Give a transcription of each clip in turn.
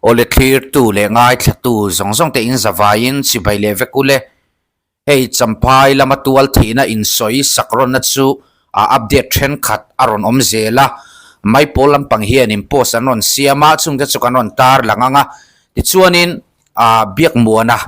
Awle thlirtu leh ngaithlatu zawng zawng te in zavaiin chibai leh vek ule. Hei Champhai lama tual thihna insawi sak rawnna chu a update thenkhat a rawn awm zel a. Maipawl lampang hianin post an rawn siam a, chungte chu kan rawn tar lang ang a. Tichuanin Biakmuana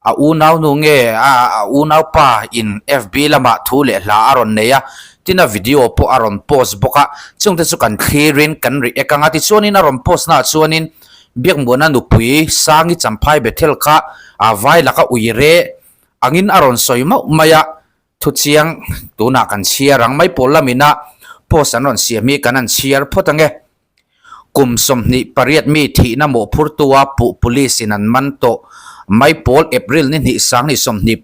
A unau nu nge a unau pa in FB lamah thu leh hla a rawn nei a, tin a video pawh a rawn post bawk a, chungte chu kan thlirin kan react ang a, tichuanin a rawn post naah chuanin Biakmuana nupui Sangi Champhai Bethel kha a vai laka ui re angin a rawn sawi mauh mai a, thuchiang tunah kan chhiar ang mai pawl lamina post an rawn siam hi kan han chhiar phawt ang e. Kum 28 mi thihna mawhphurtua puh police in an man tawh. Maipawl April ni hnih sang ni 26,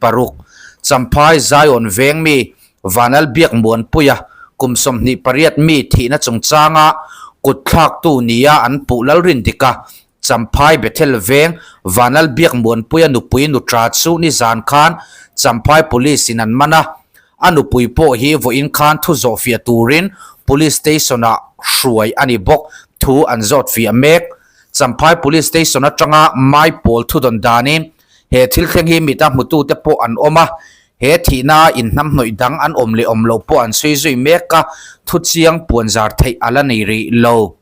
Champhai Zion veng mi Vanal Biak Muanpuia kum 28 mi thihna chungchanga kut thlaktu nia an puh Lalrindika Champhai Bethel veng Vanal Biak Muanpuia nupui nutra chu nizan khan Champhai Police in an man a. A nupui pawh hi vawiin khan thu zawh fiah turin Police Station-ah hruai a ni bawk thu an zawt fiah mek. Champhai Police Station atanga Maipawl thudawn danin he thil thleng hi mita hmutute pawh an awm a, he thihna inhnamhnawih dang an awm leh awm lo pawh an sawi zui mek a, thu chiang puanzar theih a la nei rih lo.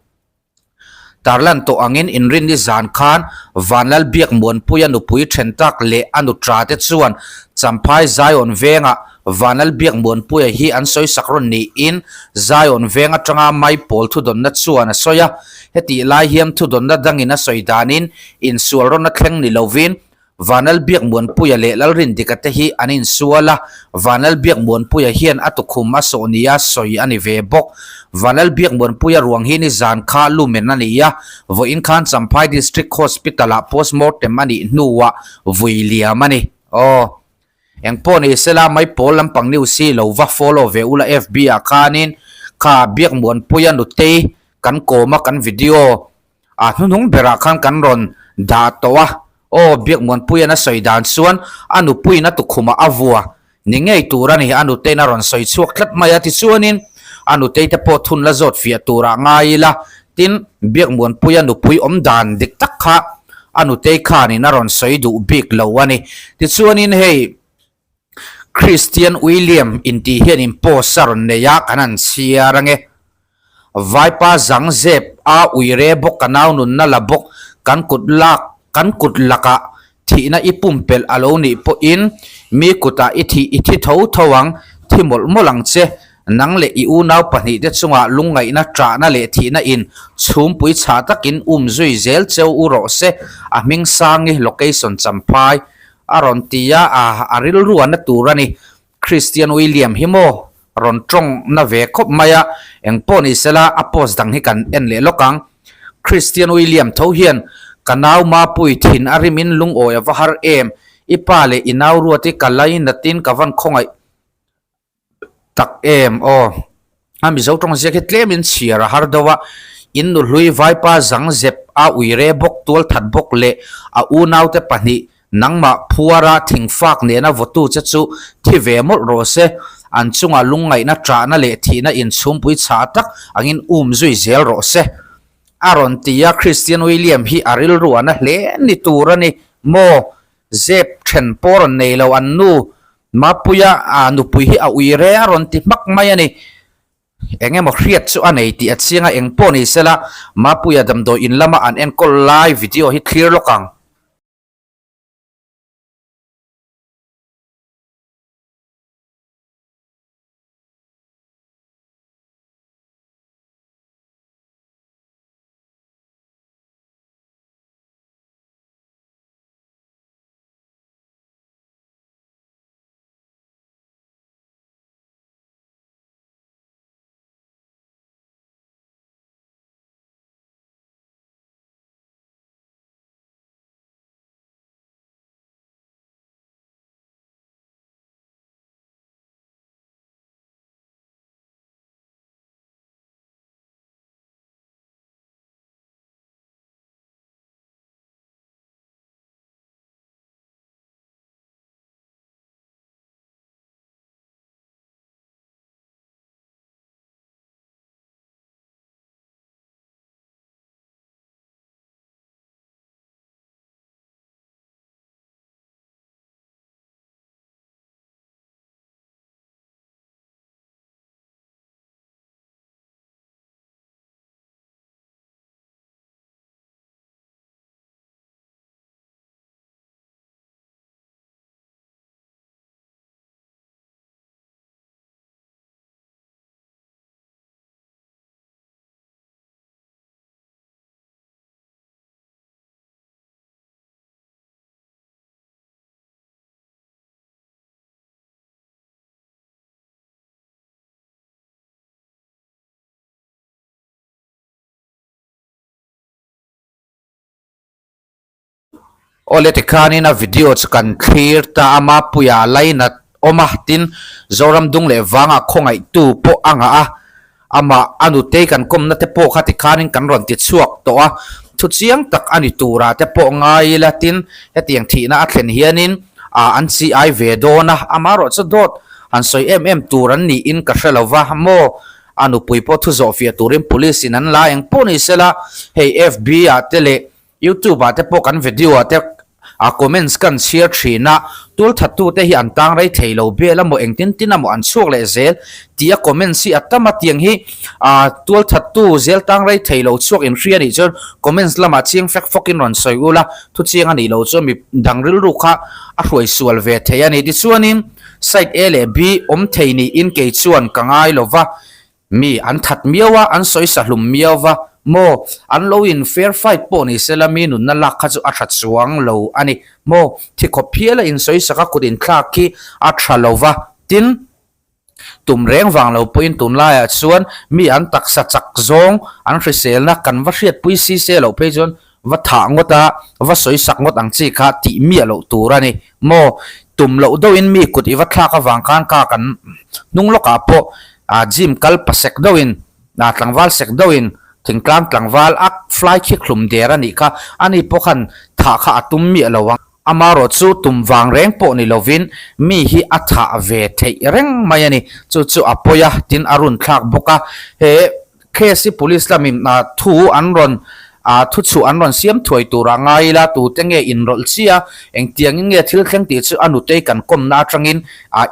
Tarlan tawh angin inrinni zan khan Vanlal Biak Muanpuia nupui then tak leh a nutra te chuan Champhai Zion vengah Vanlal Biak Muanpuia hi an sawi sak rawn niin Zion veng atanga Maipawl thudawnna chuan a sawi a. Hetih lai hian thudawnna dangin a sawi danin insual rawn a thleng ni lovin Vanlal Biak Muanpuia leh Lalrindika te hi an insual a, Vanlal Biak Muanpuia hian a tukhum a sawh nia sawi a ni ve bawk. Vanlal Biak Muanpuia ruang hi nizan kha lumen a ni a, vawiin khan Champhai District Hospital-ah postmortem a nih hnuah vui liam a ni. Aw. Engpawh ni sela Maipawl lampang news hi lo va follow ve ula FB-ah khanin kha Biak Muanpuia nutei kan kawm a kan video A hnuhnung berah khan kan rawn dah tawh a, aw Biakmuanpuia'n a sawi dan chuan a nupuiin a tukhumah a vua ni ngei tur a ni, a nuteiin a rawn sawi chhuak tlat mai a, tichuanin a nutei te pawh thun la zawt fiah turah ngai ila, tin Biakmuanpuia nupui awm dan dik tak kha a nutei khanin a rawn sawi duh bik lo a ni, tichuanin hei Christian William intih hianin post a rawn nei a, kan han chhiar ange. Vaipa zang zep a uire bawk ka nau nunna la bawk kan kut lak kan kut lakah thihna i pumpelh a lo nih pawhin mi kutah i thih i thi tho tho ang, thi mawlh mawlh ang che. Nang leh i unau pahnih te chungah lungngaihna ṭahna leh thihna in chhumpui chhah takin um zui zel cheu u rawh se, a hming sangi location Champhai A rawn ti a, a rilru a na tur a ni. Christian William hi maw rawn tawng na ve khawp mai a, eng pawh ni sela a post dang hi kan en leh lawk ang. Christian William tho hian ka nau Mapui thin a rimin lungawi a va har em, i pa leh i nau ruat i ka lainatin ka van khawngaih Tak em aw. A Mizo tawng ziak hi tlemin chhiar a har deuh a, in nuhlui vaipa zang zep a uire bawk tual that bawk leh a unaute pahnih nangmah phuara thingfak nena vawtu che chu thi ve mawlh rawh se, an chunga lungngaihna ṭahna leh thihna inchhumpui chhah tak angin um zui zel rawh se. A rawn ti a, Christian William hi a rilru a na hle ni tur a ni maw? Zep then pawh rawn nei lo an nu Mapuia a nupui hi a ui re a rawn ti hmak mai a ni. Eng emaw hriat chu a nei tih a chiang a, eng pawh ni sela Mapuia damdawi in lama an enkawl lai video hi thlir lawk ang. Awle tikhanin a video chu kan thlir ta a, Mapuia lainat awm a, tin Zoram dung leh vangah khawngaihtu pawh a ngah a, amah a nutei kan kawmna te pawh kha tikhanin kan rawn ti chhuak tawh a, thu chiang tak a ni turah te pawh ngai ila, tin hetiang thihna a thlen hianin an chi ai ve dawn a, amaherawh chu dawt han sawi em em tur an niin ka hre lo va maw, a nupui pawh thu zawh fiah turin police in an la eng pawh ni sela, hei FB ah te leh Youtube ah te pawh kan video ah te a comments kan chhiar thin a, tul that tu te hi an tang rei thei lo bel a maw engtin tin a maw an chhuak leh zel tih a comments hi a tam a, tiang hi ah tual that tu zel tang rei thei lo chhuak in hria nih chuan comments lamah chiang fek fawk in rawn sawi ula thu chiang a nih loh chuan mi dang rilru kha a hruai sual ve thei a ni. Tichuanin side A leh B awm thei niin kei chuan ka ngai lo va. Mi an that miau a, an sawi sa hlum miau va, maw? An lo in fair fight pawh ni sela mi nunna lak kha chu a tha chuang lo a ni maw? Thi khawp phial a in sawi sak a kut in thlak khi a tha lo va, tin, tum reng vang lo pawhin tunlaiah chuan mi an taksa chak zawng an hriselna kan va hriatpui si se loh phei chuan va thah ngawt a, va sawi sak ngawt ang chi kha tih miah loh tur a ni maw? Tum loh deuhin mi kut i va thlak avang khan ka kan hnung lawkah pawh ah gym kal pa sek deuhin ah tlangval sek deuhin thingtlang tlangval a fly khik hlum der a nih kha, ani pawh khan thah kha a tum miah lo ang. Amarawh chu tum vang reng pawh ni lovin mi hi a thah ve theih reng mai a ni. Chu chu a pawi a, tin a run thlak bawk a. He case hi police lamin thu an rawn thu chhuah an rawn siam thuai turah ngai ila tute nge inrawlh chiah a, engtiangin nge thil thleng tih chu a nutei kan kawmna atangin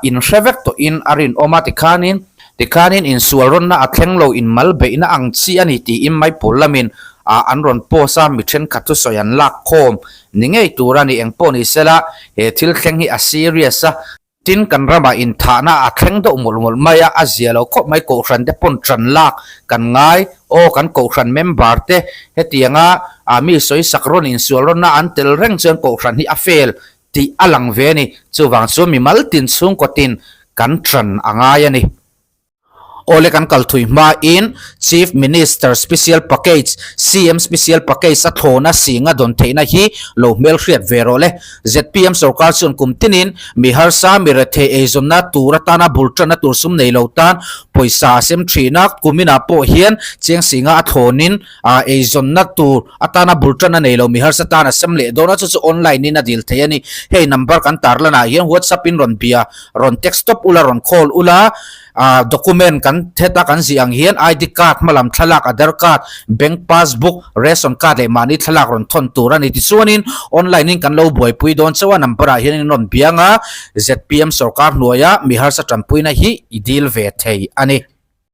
inhre vek tawhin a rinawm a. Tikhanin tikhanin insual rawnna a thleng lo, inmal beihna ang chi a ni tiin Maipawl lamin an rawn post a, mi thenkhat thusawi an lak khawm Ni ngei tur a ni eng pawh ni sela, he thil thleng hi a serious a, tin kan ramah inthahna a thleng deuh mawlh mawlh mai a, a zia lo khawp mai kohhran te pawn tan lak kan ngai, aw kan kohhran member te hetianga ah mi sawi sak rawn insual rawnna an tel reng chuan kohhran hi a fail tih a lang ve a ni, chuvang chuan mimal tin chhungkaw tin kan tan a ngai a ni. Awle kan kal thui hmain Chief Minister Special Package, CM Special Package, a thlawna singa dawn theihna hi lo hmelhriat ve rawh le. Zpm sorkar chuan kum tinin mi harsa, mi rethei eizawnna tur atana bul tanna tur sum nei lo tan pawisa a sem thin a, kuminah pawh hian cheng singa a thlawnin eizawnna tur atana bul tanna nei lo mi harsa tan a sem leh dawn a, chu chu online in a dil thei a ni. Hei number kan tarlanah hian WhatsApp in rawn bia, rawn text tawp ula, rawn call ula, ah document kan heta kan zih ang hian ID card hmalam thlalak, Aadhar card, bank passbook, ration card leh mahni thlalak rawn thawn tur a ni. Tichuanin online in kan lo buaipui dawn chauh a, number ah hian in rawn biang a, zpm sorkar hnuaia mi harsa tanpuina hi i dil ve thei a ni.